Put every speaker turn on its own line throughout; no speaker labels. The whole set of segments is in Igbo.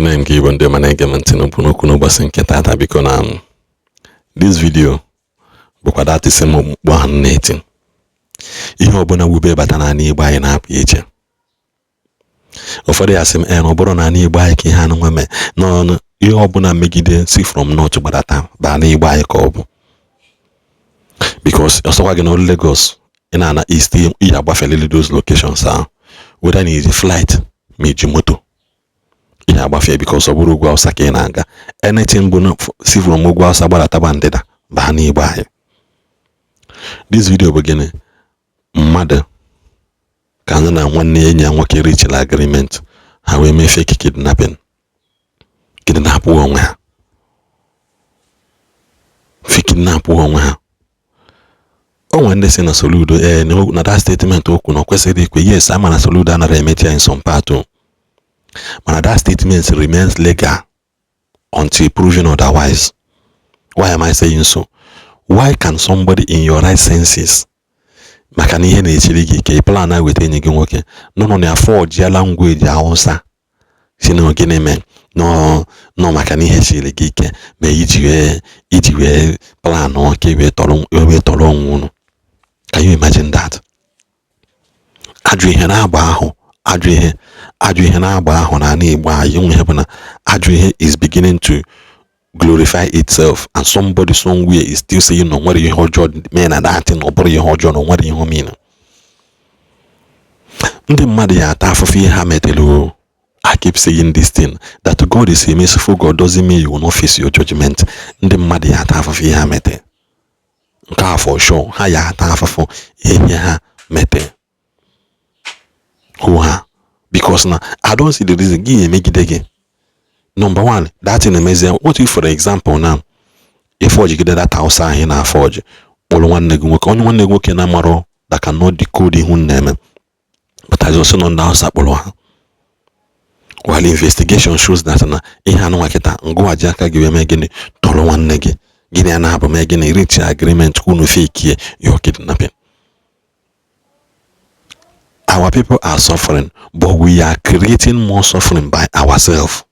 Ekene m gị, Igbo ndị ọma na-ege m ntị n'okwu n'okwu n'ụbọchị nke taata. Biko, na this video bụkwa that same mkpu ahụ m na-eti. Ihe ọbụla wube bata n'ala Igbo anyị na-apụ iche. Ụfọdụ ya sị m na ọ bụrụ n'ala Igbo anyị ka ihe anụ nwa mee n'ọnụ, ihe ọbụla megide si from north gbadata baa n'Igbo anyị ka ọ bụ, because ọsọkwa gị n'olu Lagos, ị na-ana east, ị agbafelili those locations ahụ, whether na iji flight ma iji moto, ị agbafe, because ọ bụrụ ugwu Awụsa ka ị na-aga. Anything bụ si from ugwu Awụsa gbadataba ndịda baa n'Igbo anyị. This video bụ gịnị? Mmadụ ka anyị na nwanne enyi ya nwoke reachila agreement, ha wee mee fake kidnapping, kidnap onwe ha, kidnap onwe ha. O nwere ndị si na Soludo, ee, na that statement okwu na ọ kwesịrị ikwe. Yes, ama na Soludo anaghị emechi ya in some part o, mana that statement remains legal until proven otherwise. Why am I saying so? Why can somebody in your right senses, maka na ihe na-echiri gị ike, plan na weta enyi gị nwoke nọ na forge ya language Hausa, si na gịnị mee nọ maka na ihe chiri gị ike ma iji wee plan ka wee tọrọ onwe unu? Can you imagine that? Ajụ ihe na-agba ahụ, ajụ ihe na-agba ahụ n'ala Igbo anyị nwe. Ihe bụ na ajụ ihe is beginning to glorify itself, and somebody somewhere is still saying na o nwere ihe ọjọọ mee na that thing, ọ bụrụ ihe ọjọọ na o nwere ihe omena. Ndị mmadụ ya ata afụfụ ihe ha metere o. I keep saying this thing that God is a merciful God doesn't mean you will not face your judgment. Ndị mmadụ ya ata afụfụ ihe ha metere nke a, for sure. Ha ya ata afụfụ ihe ha metere hụ ha, because na I don't see the reason gị emegide gị. Number one, that thing emezie. What if, for example, now ịforgegide data Hausa ahụ ị na-aforge, kpọrọ nwanne gị nwoke, onye nwanne gị nwoke na-amarọ, that cannot decode ihu na-eme, pụtazi ọsọ nọ ndị Hausa kpọrọ ha, while investigation shows that na ihe anụnwa kịta ngụwa ji aka gị wee mee gịnị? Tọrọ nwanne gị. Gịnị a na-abụ mee gịnị? Reach agreement ka unu fake your kidnapping. Our people are suffering, but we are creating more suffering by ourselves.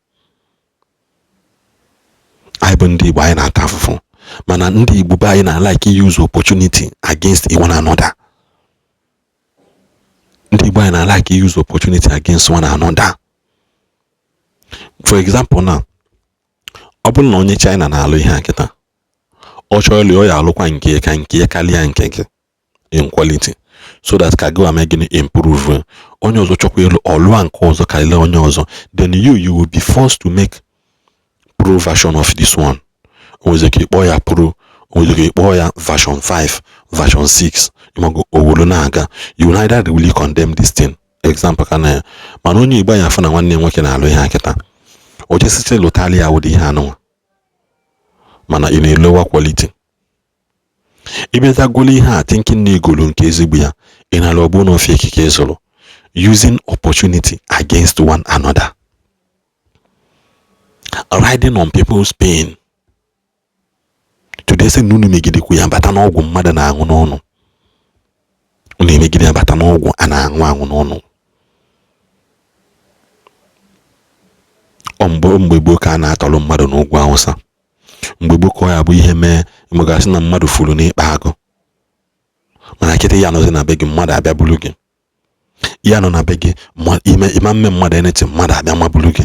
Anyị bụ ndị Igbo, anyị na-ata afụfụ, mana ndị Igbo be anyị na-like use opportunity against one another. Ndị Igbo anyị na-like use opportunity against one another. For example now, ọ bụrụ na onye China na-alụ ihe a kịta, ọ chọọ ịlụ, ọ ya alụkwa nke ka nke ya karịa nke gị in quality, so that ka gị ame gịnị? Improve. Onye ọzọ chọkwa ịlụ, ọlụa nke ọzọ karịa onye ọzọ, then you will be forced to make pro version of this one. O nwere ike ịkpọ ya pro, o nwere ike ịkpọ ya version 5, version 6, ịmago owulu na-aga. You neither really condemn this thing. Example ka na ya, mana onye Igbo anyị afọ na nwanne nwoke na-alụ ihe a kịta, o jesite lụtali ya ụdị ihe anụnwa, mana ị na-elower quality. Ịbịazagolo ihe a thinking na igolo nke ezigbo ya, ị nara ọbụ na ofe ekike ịzụrụ, using opportunity against one another, riding on people's pain. Today sị na unu megidekwu ya bata n'ọgwụ mmadụ na-aṅụ n'ọnụ, unu emegide ya bata n'ọgwụ a na-aṅụ aṅụ n'ọnụ. Ọ mgbe gboo ka a na-atọrọ mmadụ n'ugwu Awụsa. Mgbe gboo ka ọ ya bụ ihe mee mmegasị na mmadụ furu n'ịkpa agụ, mana kịta ya nọzi na be gị, mmadụ abịa buru gị. Ya nọ na be gị, ime ịma mme mmadụ anything, mmadụ abịa maburu gị.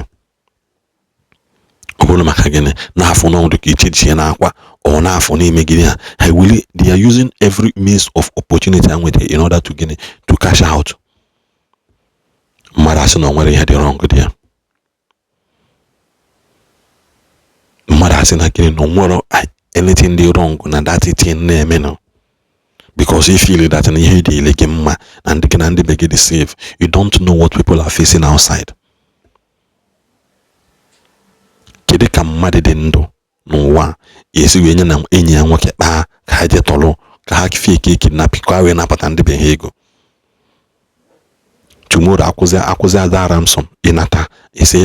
Ọ bụrụ maka gịnị? Na-afụ n'ọnọdụ ka iche ji n'akwa, ọ na-afụ na-emegide ha. Ha will, they are using every means of opportunity ha nwetara in order to gịnị? To cash out. Mmadụ asị na o nwere ihe dị wrong dị ya. Mmadụ asị na gịnị? Na o nwere anything dị wrong na that thing na-eme nọ, because you feel that na ihe dị ile gị mma na ndị gị na ndị be gị dị safe. You don't know what people are facing outside. Kedu ka mmadụ dị ndụ n'ụwa esi wee nye na enyi ya nwoke kpaa ka ha jee tọrọ, ka ha fake kidnap, ka wee napụta ndị be ha ego? Tomorrow akwụzi ada ransom, ịnata isi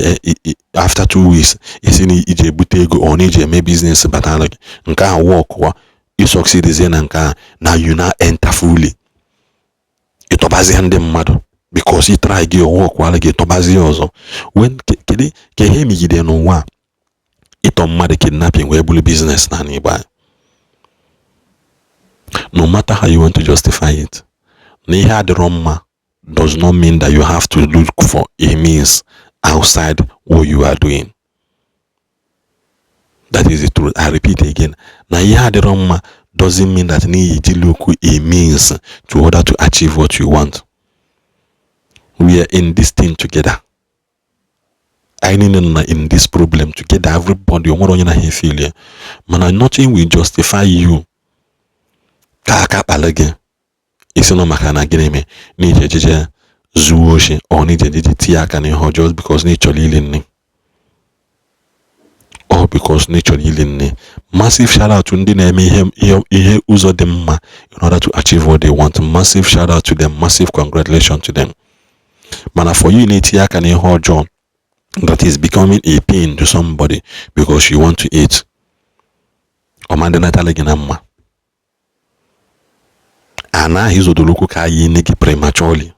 after 2 weeks, isi na iji ebute ego, ọ na iji eme business batara gị. Nke ahụ wọkụwa, ịsucceedizie na nke ahụ, na you now enter fully, ịtọbazie ndị mmadụ. Because ị try gị onwe ọkwala gị tọbazie ọzọ. When kedu ka ihe megide n'ụwa a ịtọ mmadụ, kidnapping wee bụrụ business na Igbo anyị? No matter how you want to justify it, na ihe adịrọ mma does not mean that you have to look for a means outside what you are doing. That is the truth. I repeat again, na ihe adịrọ mma doesn't mean that n'ihi ji look a means to order to achieve what you want. We are in this thing together. Anyị niile nọ na in this problem together. Everybody, onwere onye na ha efeel ya, mana nothing will justify you ka aka kpali gị isi nọ maka na gịnị mee na ije ejeje zuo oshi, ọ na ije ejeje tinye aka n'ihe ọjọọ because na ị chọrọ ili nne, or because na ị chọrọ ili nne. Massive shout out to ndị na-eme ihe ụzọ dị mma in order to achieve what they want. Massive shout out to them, massive congratulations to them. Mana for you na-etinye aka n'ihe ọjọọ that is becoming a pain to somebody because you want to eat, ọma ndị natala gị na mma ana ahụ izodoro okwu ka anyị ene gị prematurely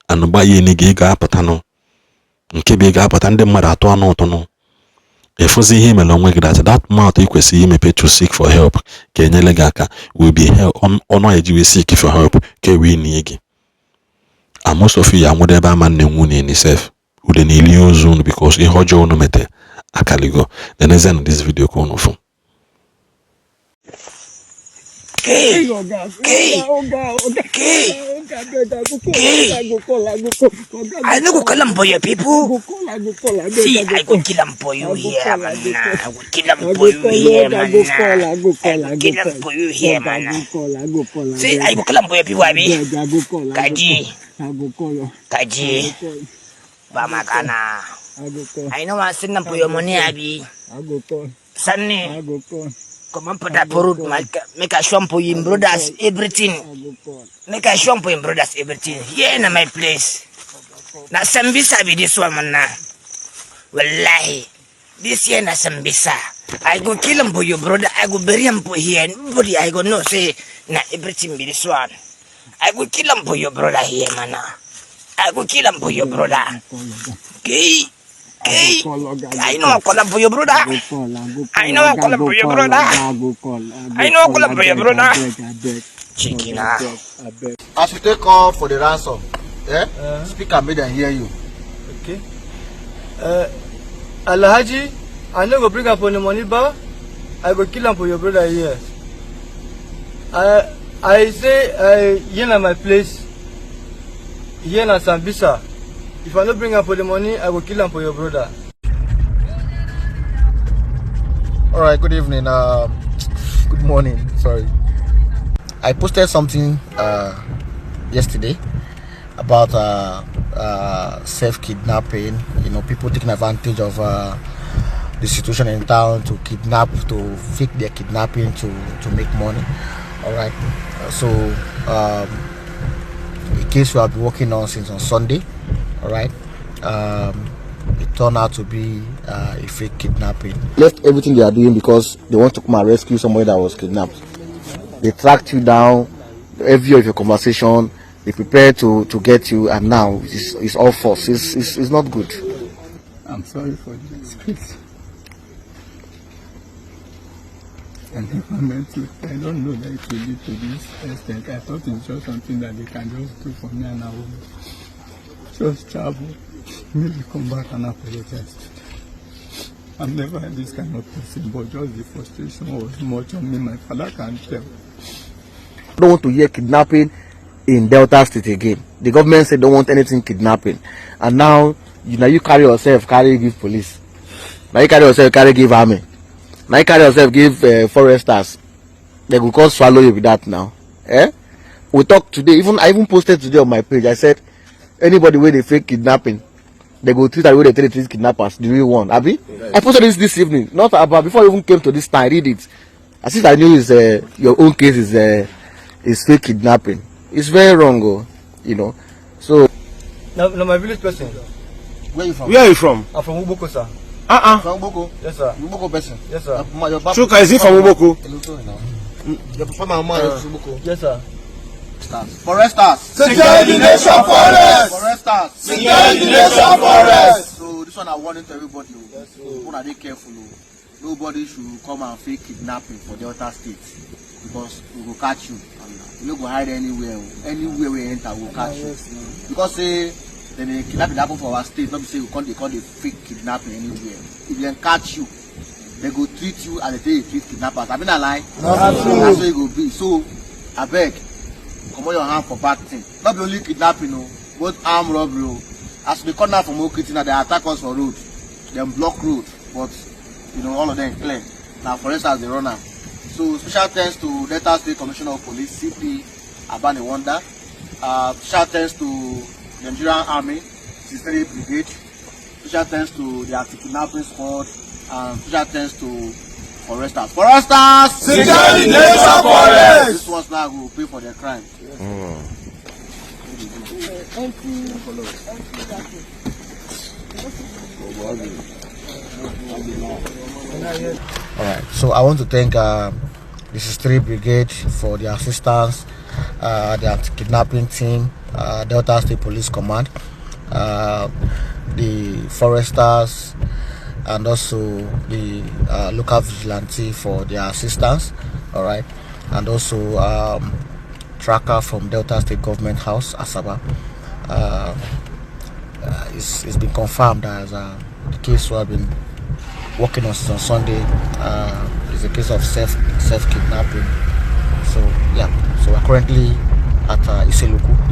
and gba ya ene gị. Ị ga-apụtanụ nke bụ ị ga-apụta, ndị mmadụ atụ anụ ụtụnụ efuzi ihe imere onwe gị, that mouth ị kwesịrị imepe to seek for help ka enyere gị aka will be help ọnụ eji wee seek for help ka e wee nie gị. And most of you ya nwụrụ ebe ama nne nwunye ni sef ude na-eli ozu unu because ihe ọjọọ unu mete akaligo. Nenezianụ this video ka unu fụ.
Hey, Oga, Oga, Oga, Oga, abeg, I go call, I go call, I go call, Oga,
I no go kill am for your
I
people.
go call, I go call, abeg,
See,
I go
I go
call.
kill am for you
I go
here,
call,
man.
I go
I
call.
go kill am
I
for
go
you
call,
here,
Oga, I
man.
go call, I go
I
call,
go
I go
kill am
call.
for you here,
Oga, I
man.
go call, I go call,
See, I
abeg.
go kill am for your people, abi.
Abeg, I go call, I go
Kaji,
call, I go call, I
Kaji,
go call,
ba magana.
I go call,
I no want send am for your money, abi.
I go call,
Sanni,
I go call,
come on, put that for road, make a show for him brothers, everything.
I go call.
Make a show for him brothers, everything. Here in my place. Na Sambisa be this one, man. Wallahi. This here na Sambisa. I go kill him for your brother. I go bury him for here. Nobody I go know say na everything be this one. I go kill him for your brother here, man. I go kill him for your brother.
Call, Oga.
Okay. Okay.
Call, Oga,
I know I call him for your brother.
I go call, I go call.
I know I
Oga,
call him
go
for your
call,
brother.
Oga, I go call, I go
I know I
call,
call him for your
abeg,
brother.
abeg, abeg.
Chicken,
Oga,
ah.
abeg, abeg.
As you take call for the ransom, eh? Speak and make them hear you.
Okay. Alhaji, I no go bring am for the money ba. I go kill am for your brother here. I say I here na my place. Here na Sambisa. If I no bring am for the money, I go kill am for your brother.
All right, good evening. Good morning. Sorry. I posted something yesterday about self-kidnapping. You know, people taking advantage of the situation in town to kidnap, to fake their kidnapping to make money. All right. So a case we have been working on since on Sunday. All right. It turned out to be a fake kidnapping. Left everything they are doing because they want to come and rescue somebody that was kidnapped. They tracked you down, every of your conversation. They prepare to get you, and now it's all false. It's not good.
I'm sorry for the disgrace. I never meant to. I don't know that it will lead to this extent. I thought it's just something that they can just do for me and I will just travel, maybe come back and apologize to them. I'm never this kind of person, but just the frustration was much on me. My father can't tell.
Don't want to hear kidnapping in Delta State again. The government said don't want anything kidnapping, and now you now you carry yourself carry give police. Now you carry yourself carry give army. Now you carry yourself give foresters. They go come swallow you with that now. Eh? We talk today. Even I even posted today on my page. I said anybody wey dey fake kidnapping, they go treat am the way they take dey treat kidnappers, the real one. Abi? I posted this evening. Not about before I even came to this time. I read it. As if I knew is your own case is fake kidnapping. It's very wrong, oh, you know. So
Na my village person.
Where you from?
Where are you from?
I'm from Uboko, sir.
Uh-uh.
From Uboko.
Yes, sir.
Uboko person.
Yes, sir.
Your papa-
Chuka, is he from Uboko?
Your papa and mama is Uboko.
Yes, sir.
Foresters.
Secure the nation forest.
Foresters. Foresters.
Secure the nation forest.
So this one I warning to everybody. Yes, una dey careful o. Nobody should come and fake kidnapping for Delta State because we go catch you. You no go hide anywhere o. Anywhere wey you enter, we go catch you. Because say dem dey kidnapping happen for our state, no be say you come dey fake kidnapping anywhere. If dem catch you, dem go treat you as dem take dey treat kidnappers. Abi na lie?
Na true.
Na so e go be. So abeg, comot your hand for bad thing. No be only kidnapping o, both armed robbery o. As we come down from Okiti now, they attack us for road. Dem block road, but you know all of them clear. Na foresters dey run am. So special thanks to Delta State Commissioner of Police, CP Abani Wonder. Special thanks to Nigerian Army, 63 Brigade. Special thanks to the anti-kidnapping squad, and special thanks to foresters. Foresters!
Secure the nation forest.
This ones now go pay for their crime.
Empty, empty that thing.
All right. So I want to thank the 63 Brigade for their assistance, the anti-kidnapping team, Delta State Police Command, the foresters, and also the local vigilante for their assistance. All right, and also tracker from Delta State Government House, Asaba. It's been confirmed as the case we have been working on since on Sunday is a case of self kidnapping. So yeah, so we're currently at Issele-Uku.